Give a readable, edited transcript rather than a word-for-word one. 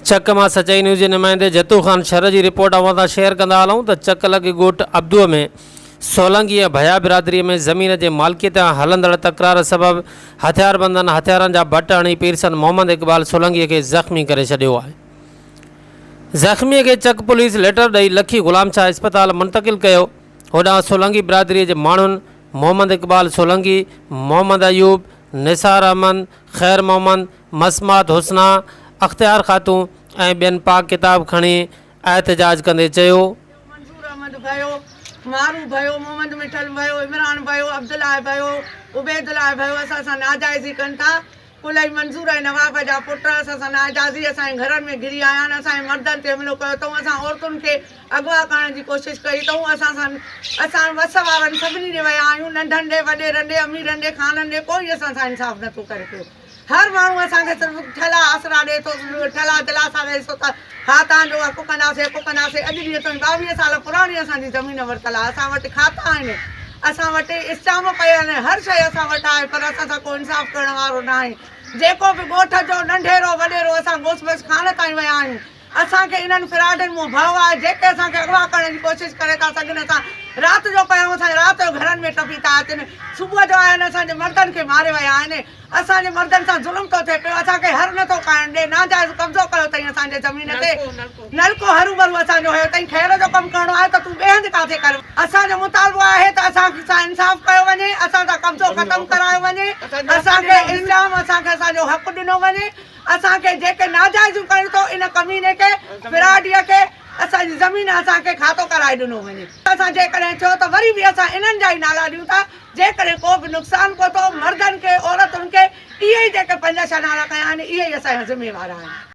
چڪ مان سچائي نيوز جي نمائندي جتو خان شر جي رپورٽ اوهان سان شيئر ڪندا هلون ته چڪ لڳ ڳوٺ عبدوء ۾ سولنگي ۽ ڀيا برادري ۾ زمين جي مالڪي تان هلندڙ تڪرار سبب هٿياربندن هٿيارن جا بٽ هڻي پيرسن محمد اقبال سولنگي کي زخمي ڪري ڇڏيو آهي. زخمي کي چڪ پوليس ليٽر ڏئي لکي غلام شاهه اسپتال منتقل ڪيو. هوڏانهن سولنگي برادري جي ماڻهن محمد اقبال سولنگي، محمد ايوب، نثار احمد، خير محمد، مسمات حسنا، اختيار خاتون ۽ ٻين پاڪ ڪتاب کڻي احتجاج ڪندي چيو. منظور احمد ڀيو، مارو ڀيو، محمد مٺل ڀيو، عمران ڀيو، عبدالله ڀيو، عبيدالله ڀيو اسان سان ناجائزي ڪن ٿا، ڪلهي منظور ۽ نواب جا پٽ اسان سان ناجائزي اسان جي گهرن ۾ گهري آيا آهن، اسان جي مردن تي حملو ڪيو اٿئون، اسان عورتن کي اغوا ڪرڻ جي ڪوشش ڪئي اٿئون، اسان سان اسان وس وارن سڀني ڏي ويا آهيون، ننڍن ڏي، وڏيرن ڏي، اميرن ڏي، خانن ڏي، ڪوئي اسان سان انصاف نٿو ڪري پيو. هر ماڻهو اسان کي صرف ٺلها آسرا ڏئي ٿو، ٺلها دلاسا ڏئي ٿو ته ها توهان جو حق ڪنداسين، حق ڪنداسين. اڄ ڏينهن تائين 22 سال پراڻي اسان جي زمين ورتل آهي، اسان وٽ کاتا آهن، اسان وٽ اسٽامپ پيا آهن، هر شيء اسان وٽ آهي پر اسان سان ڪو انصاف ڪرڻ وارو ناهي. جيڪو به ڳوٺ جو ننڍيرو وڏيرو اسان غوث بخش خان تائين ويا آهيون، اسان کي انهن فراڊن مون ڀؤ آهي، جيڪي اسان کي اغوا ڪرڻ جي ڪوشش ڪري ٿا سگهن، اسان رات جو پيا آهيون، اسان جي رات جو گهرن ۾ ٽپي ٿا اچن، صبح جو آيا آهن اسان جي مردن کي ماري ويا آهن، اسان جي مردن سان ظلم ٿو ٿئي پيو، اسان کي هر نٿو کائڻ ڏي، ناجائز قبضو ڪيو اٿئي اسان جي زمين تي، نلڪو هروڀرو اسان جو هيو اٿئي، خير جو ڪم ڪرڻو آهي ته تون ٻئي هنڌ ڪاٿي ڪر. اسان جو مطالبو آهي ته اسان سان انصاف ڪيو وڃي، اسان سان قبضو ختم ڪرايو وڃي، اسان کي الزام اسان کي اسان جو حق ڏنو وڃي. اسان کي جيڪي ناجائزيون ڪيون اٿو ان ڪميني کي فراڊيء کي اسان جي زمين اسان کي کاتو ڪرائي ڏنو وڃي اسان جيڪڏهن ٿيو ته وري به اسان انهن جا ئي نالا ڏيون ٿا جيڪڏهن ڪو به نقصان پهتو مردن کي عورتن کي اهي ئي جيڪي پنج ڇهه نالا ڪيا آهن اهي ئي اسان جا ذميوار آهن.